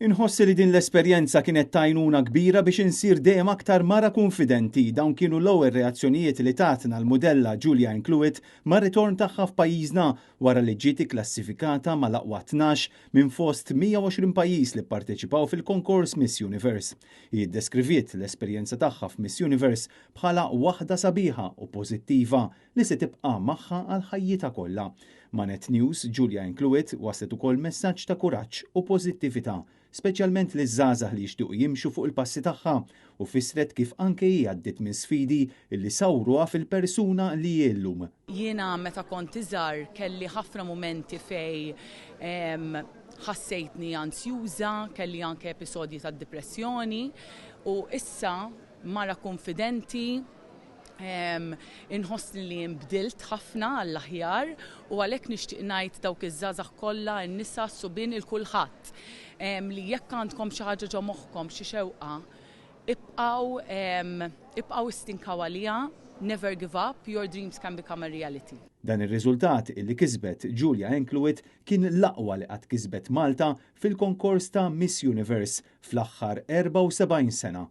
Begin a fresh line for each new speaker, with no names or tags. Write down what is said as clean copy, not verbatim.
Inħoss li din l-esperjenza kienet t'għajnuna kbira biex insir dejjem aktar mara kunfidenti. Dawn kienu l-ewwel reazzjonijiet li tatna l-mudella Julia Cluett mar-ritorn tagħha f'pajjiżna wara li ġiet ikklassifikata mal-aqwa 12 minn fost 120 pajjiż li pparteċipaw fil-konkors Miss Universe. Hi ddeskriviet l-esperjenza tagħha f'Miss Universe bħala waħda sabiħa u pożittiva li se tibqa' magħha għal ħajjitha kollha. Ma' Net News, Julia Cluett waslet ukoll messaġġ ta' kuraġġ u pożittività, speċjalment liż-żgħażagħ li jixtiequ jimxu fuq il-passi tagħha, u fissret kif anke hi għaddiet minn sfidi li sawruha fil-persuna li hi llum.
Jiena meta kont iżgħar kelli ħafna mumenti fejn ħassejtni ansjuża, kelli anke episodji ta' depressjoni u issa mara konfidenti, inħossni li nbdilt ħafna għall-aħjar u għalhekk nixtieq ngħid dawk iż-żgħażagħ kollha, in-nisa, s-subien, lil kulħadd li jekk għandkom xi ħaġa ġo moħħkom, xi xewqa, ibqgħu istinkaw għaliha, never give up, your dreams can become a reality.
Dan ir-riżultat illi kisbet Julia Cluett kien l-aqwa li qatt kisbet Malta fil-konkors ta' Miss Universe fl-aħħar 74 sena.